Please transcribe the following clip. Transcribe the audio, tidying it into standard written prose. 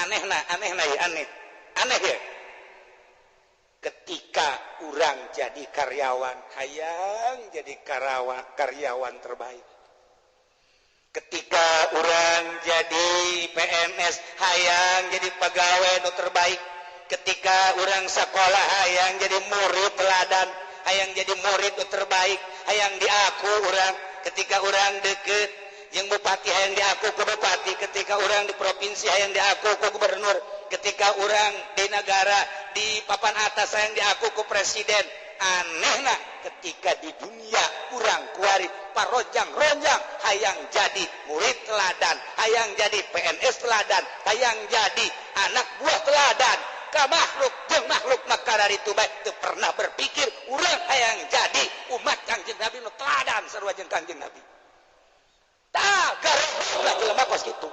Aneh nah, aneh nah ya, aneh aneh ya. Ketika urang jadi karyawan, hayang jadi karyawan karyawan terbaik. Ketika urang jadi PNS, hayang jadi pegawai nu terbaik. Ketika urang sekolah, hayang jadi murid teladan, hayang jadi murid nu terbaik, hayang diaku urang. Ketika urang deket yang bupati, hayang diaku ku bupati. Ketika urang di provinsi, hayang diaku ku gubernur. Ketika urang di negara, di papan atas, hayang diaku ku presiden. Aneh nah, ketika di dunia urang kuari parojang ronjang hayang jadi murid teladan, hayang jadi PNS teladan, hayang jadi anak buah teladan ka makhluk jeung makhluk, maka dari itu baik teu pernah berpikir urang hayang jadi umat Kangjeng Nabi nu teladan sarua jeung Kangjeng Nabi. Tah, gareng jelema kos kitu.